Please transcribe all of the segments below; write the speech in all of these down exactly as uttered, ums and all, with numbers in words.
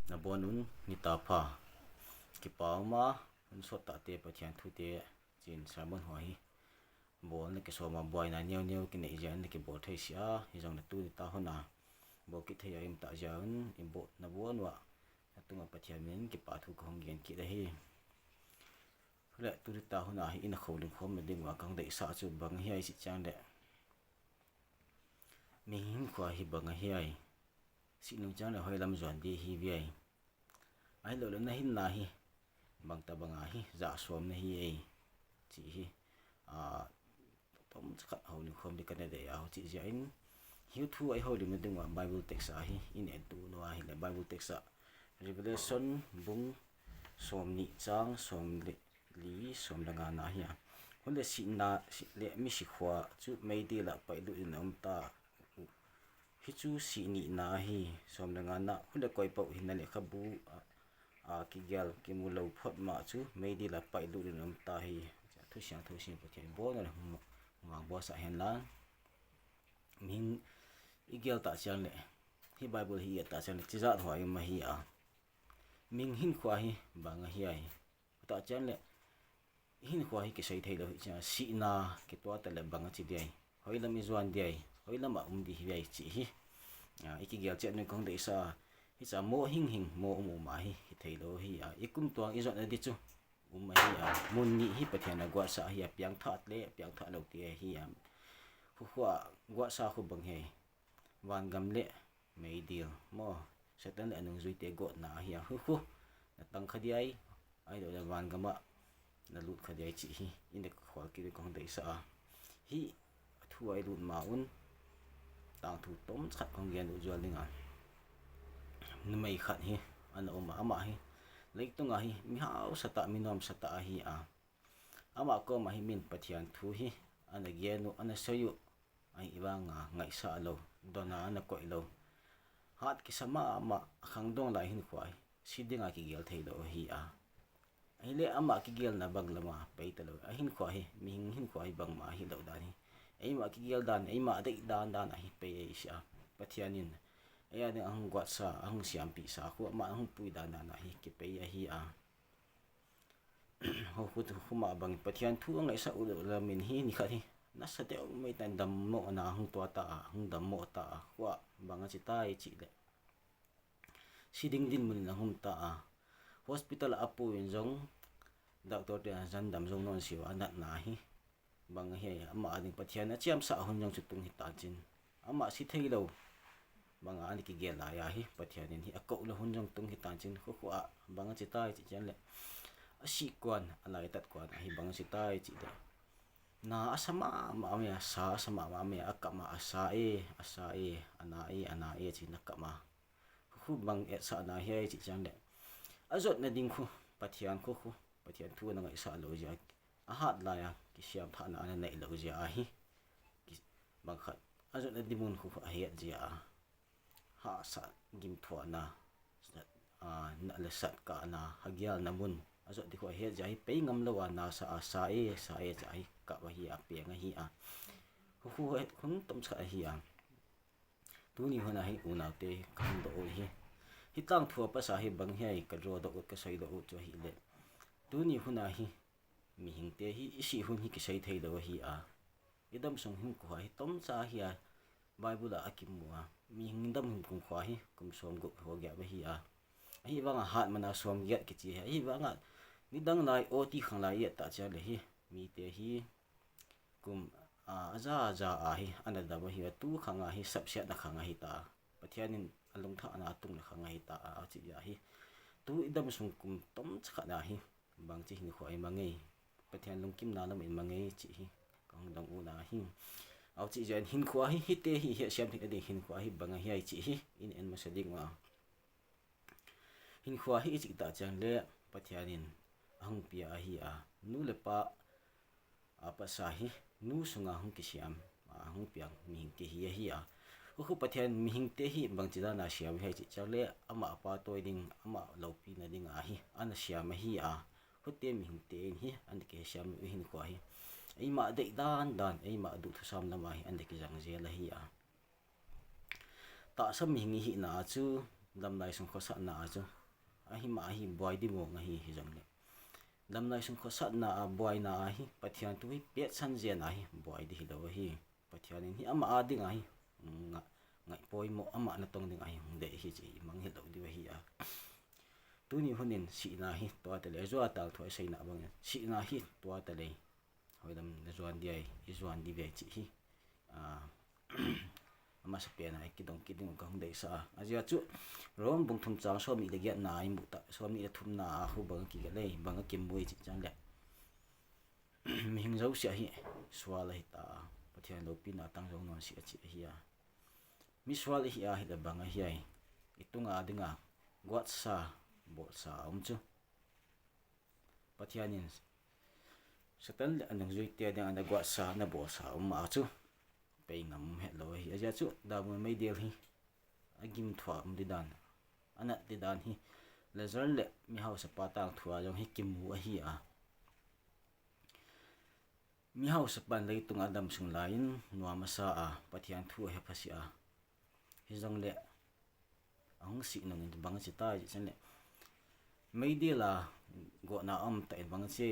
Na bawn un nitak pha. Kipak a, hun sawt takte Pathian thute chi'n sermon huai hi bawl na kisawm a, buaina neuneu kineih ziak in na kibawl thei sia. Himahleh tu nitak hun a bawl kithei a i om tak ziak un i bawl na bawn ua, na tung a Pathian min in kipahthu ka hon gen kit ahi. Huleh tu nitak hun a hi i na khoulim khawm na ding ua ka hon deihsak chu bang ahi ai chih chiang leh, mihing hinkhua hi bang ahi ai. Sih nung chiang leh hoihlam zuan di hi ve ai. Ahilouleh na hinna hi bangta bang a hi zah sawm na hi ei chih hi, ah, tomchikhat houlim khawm di ka na deih a, huchih ziak in hi thu a i houlim na ding ua Bible text a hi i na et uh nung ahihleh Bible text a Revelation bung sawmnih chang sawm leh li, sawm leh nga na hi a. Huleh sihna, sih leh misi khua chu meidil ah paihlut in a om ta uh. Hi chu sih nihna hi, sawm leh nga na. Huleh koi peuh hinna leh khabu a, a kigel kimu lou phot mah chu meidil ah paihlut in a om ta hi. Thusiangthou sim Pathian bawl na leh hong, hong buaisak hen la. Mihing i gel tak chiang leh, hi Bible hi i et tak chiang leh, chizat huai mah hi a. Mihing hinkhua hi bang ahi ai. Tak chiang leh, hinkhua hi kisei thei lou hi chia, sihna kituak ta leh bang a chi di ai. Hoihlam i zuan di ai, hoihlam a um di hi ai chih hi. Ah, i kigel chiat nung ka hon deihsak, hichia maw hing hing, maw um um a hi, hi thei lou hi a. I kum tuang i zotna di chu um ahi a. Mun nih hi Pathian a guatsak hi a, piangthak leh piangthak lou te hi a. Hukhua guatsak khu bang hi ai. Vangam leh meidil maw, Setan leh a nungzuite gawtna ahi a. Hukhu na tang kha di ai, ahilouleh vangam ah na lut kha di ai chih hi i na khual kit ka hon deihsak a. Hi thu a i lut ma un tangthu tomchikhat ka hon gen uh zual ding a. Numei khat hi ana om a, amah hi leitung a hi mi hausa tak, mi nuamsa tak ahi a. Amah kawm a hi min Pathian thu hi ana gen uh, ana soi uh. Ahihvang a ngaihsak lou, donna ana koih lou. Hat kisa mahmah, a khangdong lai hinkhua hi si ding a kigel thei lou ahi a. Ahihleh amah kigelna bang lam a pei ta lou. A hinkhua hi, mihing hinkhua hi bangmah hi lou dan hi. Eimah kigel dan, eimah deih dandan a hi pei ahi sia. Pathian in ei a ding a hong guatsak, a hong siampihsak khu, amah hong pui dandan a hi kipei ahi a. Hukhu, hukhu mah bang Pathian thu a ngaihsak uh lou lam in hi, ni khat hi nasa deuh mai tan damlouhna hong tuak ta a, hong damlou ta a, huai bang a chi tai chih leh, si ding dinmun in a hong om ta a. Hospital a pui in zong, doctor te a zan dam zong nawn si ua, a natna hi bang ahi ai, amah a ding Pathian a chiamsah hun zong chu tung hi tan chin. Amah si thei lou bang a ana kigel lai a hi, Pathian in hi a koih lou hun zong tung hi tan chin, hukhu a bang a chi tai chih chiang leh, a sih kuan, a laitat kuan a hi bang a chi tai chih leh, na a sa mahmah mai a, sa a sa mahmah mai a, a kap a, a sa e, a sa e, a na e, a na e chi na kap a. Hukhu bang etsakna hi ai chih chiang leh, a zotna ding khu, Pathian khu khu, Pathian thu ana ngaihsak lou ziak, a hat lai a kisiamthakna ana neih lou ziak ahi. Ki-, bang khat, a zotna dinmun khu a het ziak a, hahsa gimthuakna, sat, a, na leh sat kahna, a gialna mun a zot di khu a het ziak hi, pei ngam lou a na sa a, sa e, sa e chia hi kap ahi a, piang ahi a. Hukhu het khun tomchikhat ahi a. Tuni hun a hi unaute ka hon dot uh hi, hi tangthu a pasa hi bang hi ai ka drawdoh uh, ka seidoh uh chu ahihleh, tuni hun a hi mihingte hi i sih hun hi kisei thei lou ahi a. I damsung hinkhua hi tomcha ahi a. Bible ah a kimu a, mihing dam hun kumkhua hi kum sawmguk hawgiap ahi a. Ahihvang a hat man a sawmgiat kichi hi. Ahihvang a nidang lai, O T khang lai i et tak chiang leh hi, mite hi kum, a, a za a za a hi ana dam ahi a, tu khang a hi sapsiatna khang ahi ta. Pathian in a lungthakna a tungna khang ahi ta a, a chih ahi. Tu i damsung kum tomchikhat a hi bangchi hinkhua i mang ei, Pathian lungkimna lam i mang ei chih hi ka hon dong uh ahi. Huchih ziak in hinkhua hi, hite hi, hiai siam theihna ding hinkhua hi bang ahi ai chih hi i en masa ding ua. Hinkhua hi i chih tak chiang leh Pathian in a hon pia ahi a. Nu leh pa a pasa hi, nu sung a hon kisiam, a hon piang mihingte hi ahi a. Hukhu Pathian mihingte hi bangchi dan a siam hi ai chih chiang leh, amah a pahtawi ding, amah loupina ding a hi ana siam ahi a. Hute mihingte in hi ana kisiam uh hinkhua hi, eimah deih dandan, eimah duhthusam lam a hi ana kizang zel ahi a. Tahsa mihing i hihna chu damlai sung khosakna a chu, ahi mah ahi buai di mawng ahi hi zong leh, damlai sung khosakna a buaina ahi, Pathian thu hi piatsan zen ahi buai di hi lo ahi. Pathian in hi amah a ding ahi, nga, ngaih poimoh amah na tong ding ahi hong deih hi chih i mangngilh lou di uh ahi a. Tuni hun in sihna hi tuate leh, zua tangthu a seina bang in sihna hi tuate leh, hoihdam na zuan di ai, i zuan di ve chih hi, a, a masapen a i kidong kit ding uh ka hong deihsa a. A ziak chu Rom bung thum chang sawmnih leh giatna i muh ta, sawmnih leh thumna a hu bang a kigelh ei, bang a kimu ei chih chiang leh, mihing zosia hi sual ahi ta a, Pathian lopina tang zou nawn si a chih ahi a. Mi sual i hi a hi leh bang ahi ai, i tunga dinga guatsa, bawlsa a om chu. Pathian in Satan leh a nungzuite dinga na guatsa, na bawlsa om a chu, pei ngam het lo ahi. A ziak chu Damun meidil hi a gimthuah om di dan, a nat di dan hi Lazar leh mihausapa tangthu a zong hi kimu ahi a. Mihausapan leitunga dam sung lai in nuam a sa a, Pathian thu a he phasia. Hi zong leh a hong sih nung in bang a chi ta i chih chiang leh, meidil a gawhna om ta in bang a chi,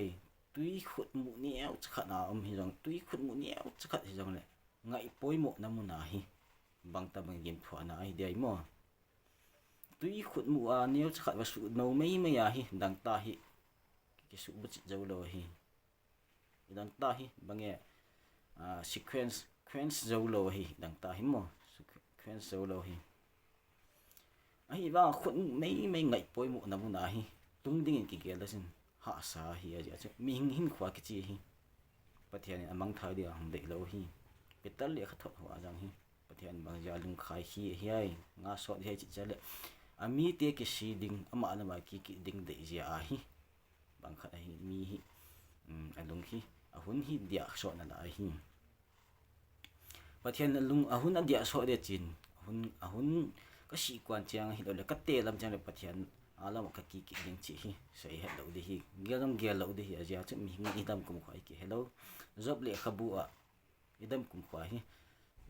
tui khut muh neu chakhat a om hi zong, tui khut muh neu chakhat hi zong leh, ngaih poimohna mun a hi bang ta bang gimthuahna ahi dia i maw. Tui khut muh a neu chakhat va suh nou meimei a hi dangta hi kisuh buchit zou lo hi. I dangta hi bang e, ah, sequence, quench zou lo hi, dangta hi maw, sequence zou lo hi. Ahi vang khut meimei ngaih poimohna mun a hi tung ding in kigelh a sin hahsa hi. A ziak chu mihing hinkhua kichi hi Pathian in a mangthai dia hong deih lo hi. Peter leh kha thot hua zang hi, Pathian bang ziak lungkhai hi hiai, nga sawt hiai chih chiang leh, a mite kisi ding, amah lam a kikik ding deih ziak ahi. Bang khat ahi, mi hi, um, a lung hi, a hun hi diah sawt na la ahi. Pathian a lung, a hun a diah sawt dia chin, a hun, a hun ka sih kuan chiang hi lo leh, ka te lam chiang leh Pathian a lam a ka kikik ding chih hi sei het lo di hi, gel zong gel lo di hi. A ziak chu mihing i dam kumkhua i kihe lo. Job leh khabu a i dam kumkhua hi,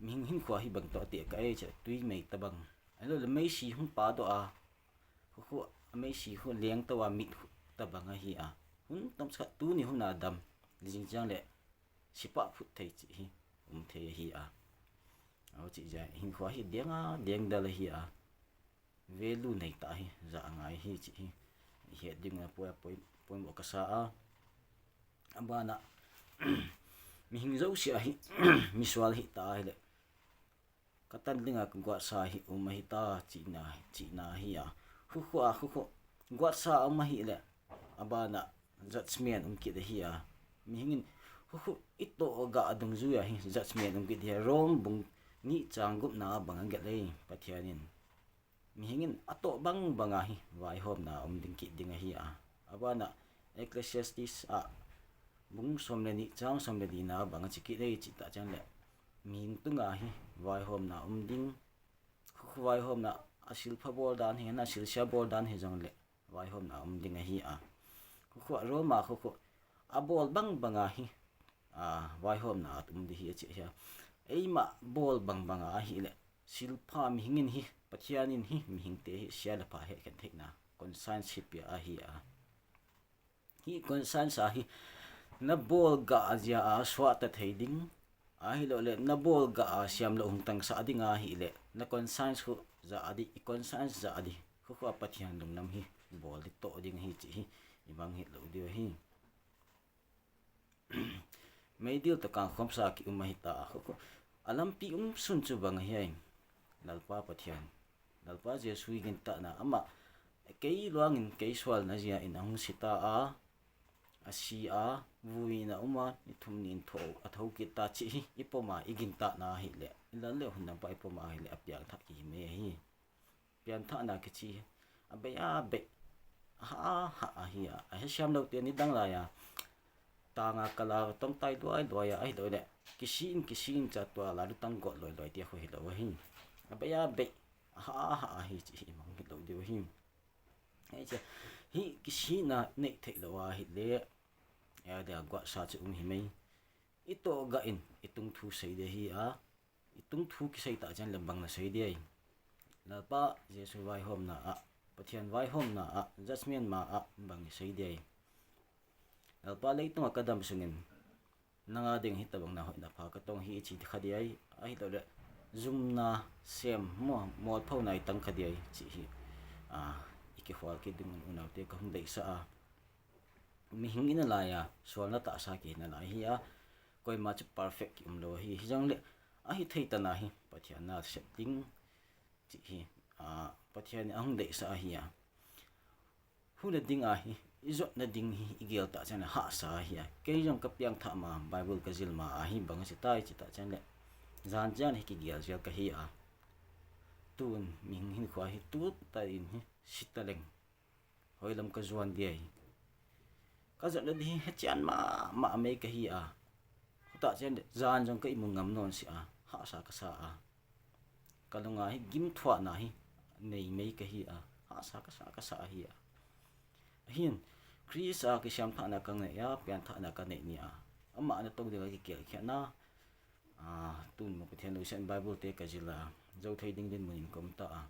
mihing hinkhua hi bang toh a teh ka ei chih leh, tui mei ta bang, a lo leh meisi hong pa toh a, khu khu a meisi khu leng toh a mit khu ta bang ahi a. Hun tam chakhat tuni hun a dam, li zing chiang leh sipah phut thei chih hi um thei ahi a. Au chih ziak hinkhua hi diang a, diang dal ahi a. Value nei ta hi, zah a ngai hi chih hi i het ding a poi, poi, poimoh ka sa a. A ban ah mihing zosia hi misual hi ta hi leh, ka tan ding a ka guatsa hi um ahi ta chihna, chihna hi a. Khu khu a, khu khu guatsa um ahi leh, a ban ah judgment um kit ahi a. Mihing in khu khu i toh gah a dungzui a hi judgment um kit hi a. Rom bung nih chang gukna bang a gelh ei Pathian in. Mihing in a toh bangbang a hi vaihawmna om ding kit ding ahi a. A ban ah Ecclesiastes ah bung sawm leh nih chang sawm leh lina bang a chi kit ei chih ta chiang leh, mihing tunga hi vaihawmna om ding. Khu khu vaihawmna, a silpha bawl dan hi, a silsia bawl dan hi zong leh vaihawmna om ding ahi a. Khu khu a Rom a khu khu a bawl bangbang a hi, a, vaihawmna a um di hi a chi hi a. Eimah bawl bangbang a hi leh, silpha mihing in hi, Pathian in hi, mihingte hi sia leh pha hehkhen theihna conscience hi pia ahi a. Hi conscience a hi na bawl gah a ziak a suah ta thei ding, ahi lo leh na bawl gah a siam lo hong tangsa ding ahi leh, na conscience khu zah di, i conscience zah di. Khu khu a Pathian lunglam hi bawl di toh ding hi chih hi i mangngilh lou di uh hi. Meidil toh kangkhawmsa ki um ahi ta a, khu khu a lampi um sun chu bang ahi ai. Lalpa Pathian, Lalpa Jesu i gintakna, amah kei luang in kei sualna ziak in a hong si ta a, a si a, vui in a um a, ni thum ni in tho, a thou kit ta chih hi i pom a, i gintakna hi leh, i lal leh hun lam pah i pom a hi leh, a piangthak ki hi mai hi. Pianthakna kichi a bei a bei, a hah a hah ahi a. A he siam loute nidang lai a, tang a kal a tong tai luai luai a, ahi lo leh kisi in kisi in cha tua la lutang gawt luai luai te khu hi lo ahi. A bei a bei, a hah a hah ahi chih hi i mangngilh lou di uh hi. Hi chi, hi kisihna neih theih lo ahi leh, a dia guatsa chu um hi mai. I toh gah in i tungthu sei di hi a. I tungthu kisei ta chiang leh bang na sei di ai. Lalpa Jesu vaihawmna ah, Pathian vaihawmna ah, judgment ma ah bang i sei dia i. Lalpa, leitung a ka dam sungin nang a ding hitabang na hoihna pha ka tawng hi i chi kha dia i, ahilou leh zumna sem maw, mawlphouna i tang kha dia i chih hi, ah, i kikhual kit ding un unaute ka hon deihsak a. Mihing i na lai a, sual na tahsa kei na lai hi a, koima chu perfect ki um lou hi, hi zong leh, a hithei tan a hi, Pathian na sep ding, chih hi, ah, Pathian in a hon deihsak ahi a. Hun a ding a hi, i zotna ding hi, i gel ta chiang leh hahsa ahi a. Kei zong ka piangthak ma, Bible ka zil ma a hi, bang a si tai chi ta chiang leh. Zan chiang hi kigel zel ka hi a. Tun, mihing hinkhua hi, tut ta in hi, si ta leng. Hoih lam ka zuan dia i. Ka zotna ding hi, hechian mahmah mei ka hi a. Huta chiang leh, zan zong ka ihmu ngam nawn si a, hahsa ka sa a. Ka lung a hi gimthuakna hi nei mei ka hi a, hahsa ka sa, ka sa hi a. Ahin, Khrist a kisiamthakna ka nei a, pianthakna ka neih ni a. Amah na tawng ding a kikhelkhiatna. Ah, tun maw Pathian lungsiat in Bible te ka zil a, zo thei ding dinmun in ka om ta a.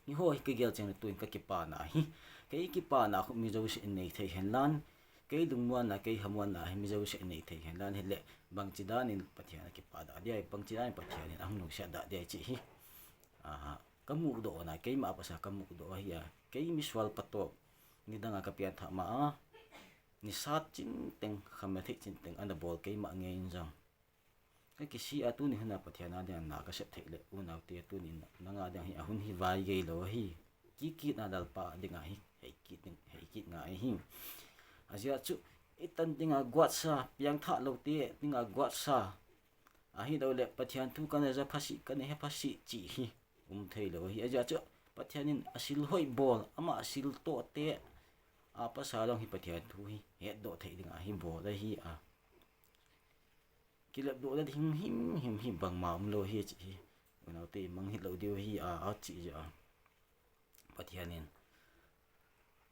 Hi ho hi ka gel chiang leh tun ka kipana hi. Kei kipana khu mi zosia in nei thei hen lan. Kei lungmuanna, kei hamuanna hi mi zosia in nei thei hen lan hileh. Bangchi dan in Pathian a kipak dah dia i, bangchi dan in Pathian in a hon lungsiat dah dia i chih hi. Ah, ka muhdohna, keimah a pasal ka muhdoh ahi a. Kei misual patawp. Nidang a ka pianthak ma a. Ni sat chin teng, khamel theih chin teng, ana bawl keimah ngei in zong. Ka kisi a tuni hun a Pathian a ding a na ka sep theih leh unaute tuni nang a ding hi a hun hi vai gei lou hi. Kikit na Lalpa ding a hi, hei kit ding, hei kit ngai hi. A ziak chu, i tan ding a guatsa, piangthak loute ding a guatsa. Ahilou leh Pathian thu ka na za phasi, ka na he phasi chih hi. Um thei lou hi. A ziak chu, Pathian in a sil hoih bawl, amah a sil tawh te. A pasal dong hi Pathian thu hi, het doh theih ding a hi bawl ahi a. Kilep doh dan himhim hi bangmah om lou hi chih hi. Unaute i mangngilh lou diu hi a, a chih ziak a. Pathian in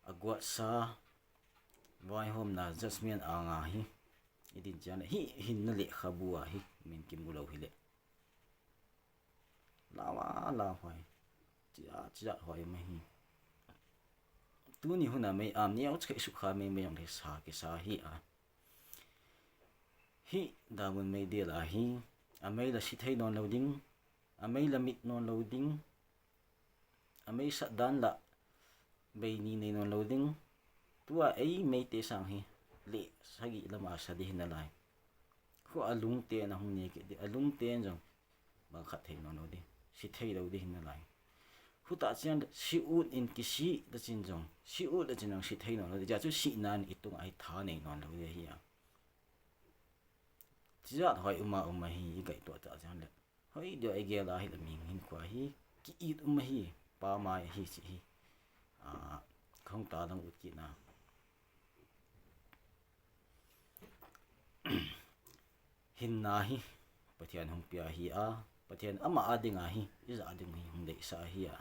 a guatsa vaihawmna judgment a nga hi. I din chiang leh hi hinna leh khabu a hi min kimu lou hileh. Lau a, lau huai. Chia, chia huai mah hi. Tuni hun a mei a neu chih sukha mei mei ang le sa kisa hi a. Hi damun mei dia la hi, a mei la si thei nawn lou ding, a mei la mit nawn lou ding, a mei sat dan la bei ni nei nawn lou ding. Tua ei meite sang hi, leh sagih lam a sa di hi na lai. Khu a lungte na hong ne kei di, a lungte zong bang khat thei nawn lou di, si thei lou di hi na lai. Huta chiang si ut in kisi ta chin zong, si ut ta chin zong si thei nawn lou di, ziak chu sihna in i tung a hi tha nei nawn lou di hi a. Chizat huai um a um a hi i gaihtuah ta chiang leh. Huai dia i gel a hi la mihing hinkhua hi, ki it um a hi, pa mai hi chih hi. Ah, khong ta dang ut kit na. Hinna hi, Pathian hong pia hi a, Pathian amah a ding a hi, i zah ding hi, hong deihsak hi a.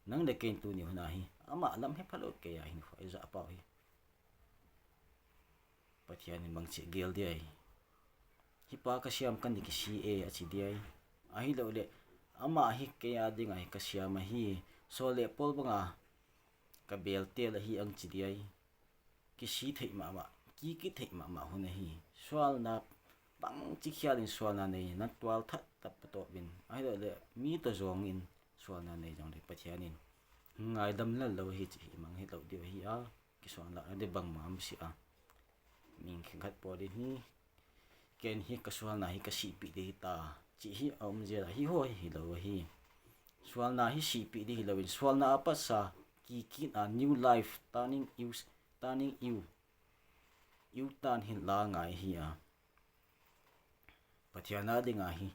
Nang le kei tuni hun a hi, amah lam he pha lou kei a hinkhua i zah pah hi. Pathian in bangchi gel dia i. Hi pa ka siam kan di kisi e a chi dia i. Ahilou leh, amah hi kei a ding a hi ka siam a hi, Saul le Paul bang a ka bel tel a hi ang chi dia i. Kisi theih mahmah, kiki theih mahmah hun a hi. Sualna bangchi khial in sualna nei, na tual that tap patawp in. Ahilou leh, mi toh zong in sualna nei zong leh Pathian in. Ngaidam lal lou hi chih hi mangngilh lou diu hi a. Kisuan la di bangmah om si a. Mihing khenkhat pawl in hi. Ken hi ka sualna hi ka sihpih di hi ta. Chih hi a om zel a hi huai hi lou hi. Sualna hi sihpih di hi lou in. Sualna a pat sa kikit a new life turning U, turning U. U turn hi la ngai hi a. Pathian a ding a hi.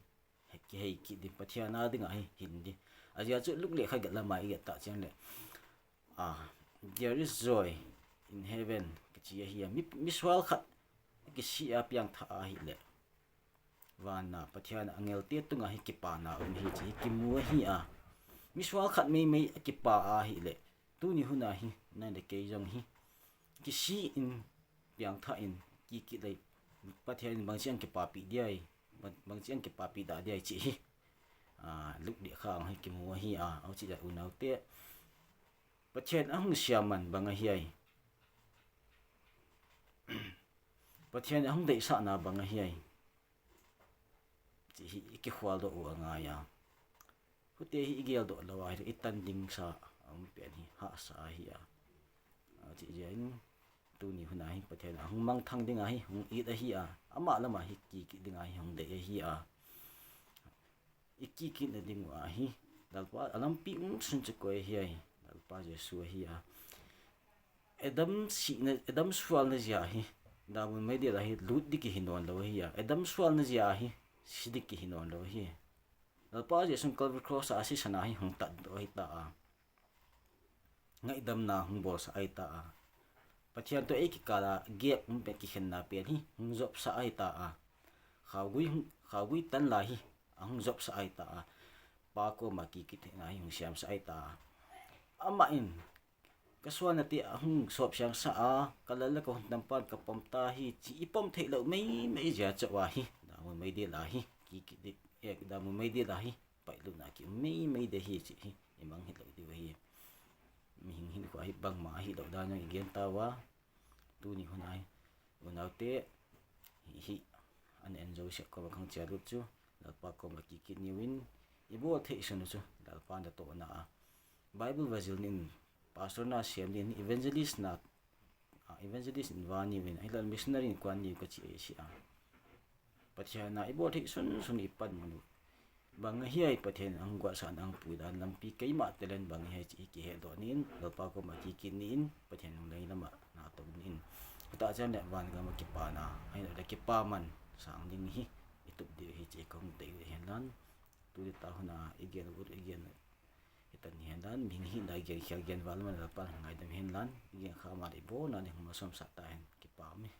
Hei, ki hei kit di, Pathian a ding a hi, hin di. A ziak chu Luk leh kha gelh lam a i et ta chiang leh. Ah, there is joy in heaven, ka chi a hi a. Mi, misual khat, kisi a piangthak a hi leh. Van a, Pathian a angel te tung a hi kipana um hi chi, kimu a hi a. Misual khat meimei a kipa a hi leh. Tuni hun a hi, nang le kei zong hi. Kisi in, piangthak in, kiki lei. Pathian in bangchi ang kipapih dia i. Bang, bangchi ang kipapih dah dia i chih hi. ah, lut dek khang hi kimu ahi a, huchia unaute. Pathian a hong siam man bang ahi ai. Pathian a hong deihsakna bang ahi ai. Chih hi i kikhual doh uh a ngai a. Huate hi i geldoh lou a, i tan ding sa a om pen hi hahsa ahi a. Huchia in tuni hun a hi Pathian a hong mangthang ding ahi, hong it ahi a. Amah lam a hi kikit ding ahi, hong deih ahi a. I kikitna ding uh ahi. Lalpa a lampi um sun chu koi ahi ai. Lalpa Jesu ahi a. Adam sihna, Adam sualna zia hi. Damun mai dil a hi lut dek hi nawn lou ahi a. Adam sualna zia hi si dek hi nawn lou ahi. Lalpa Jesu Calvary Cross a sisan a hi hong tat doh ahi ta a. Ngaihdamna hong bawlsak ahi ta a. Pathian toh ei kikal a gap hong pen kikhenna pen hi hong zopsak ahi ta a. Khaugui hong, khaugui tan lai hi a hong zopsak ahi ta a. Pa kawm a kikitna hi hong siamsak ahi ta a. Amah in ka sualnate a hong sawp siangsak a, ka lal leh ka hun tampan ka pom ta hi chih i pom theih lou maimai zia chauh a hi. Damun mai dil a hi kikit dek, eh, damun mai dil a hi pailutna ki um maimai dek hi chih hi i mangngilh lou ding uh ahi. Mihing hinkhua hi bangmah hilou dan in i gen ta ua. Tuni hun a hi unaute, hi, hi, an en zo sek kawm a kong chial uh chu, Lalpa kawm a kikit ni un, i bawl theih sun uh chu Lalpa na tohna a. Bible va zil ni in, pastor na siam ni in, evangelist na, ah, evangelist in va ni un, ahihleh missionary in kuan ni un ka chi ei si a. Pathian a i bawl theih sunsun i panmun uh bang ahi ai, Pathian a hong guahsak a hong pui dan lampi, keimah talent bang ahi ai chih i kiheldoh ni in, Lalpa kawm a kikit ni in, Pathian lungdam lam a na tou ni in. Ka ta chian leh van gam a kipana, ahihleh kipaman sang ding hi i tup ding hi chih kong deih uh ahi hen la. Tuni ta hun a i gen ut i gen hi tan hi hen la, mihing hihna gen khial gen val man Lalpa ngaidam hen la, i gen kha ma i bawl na ding hong malsawmsak ta hen, kipa mi.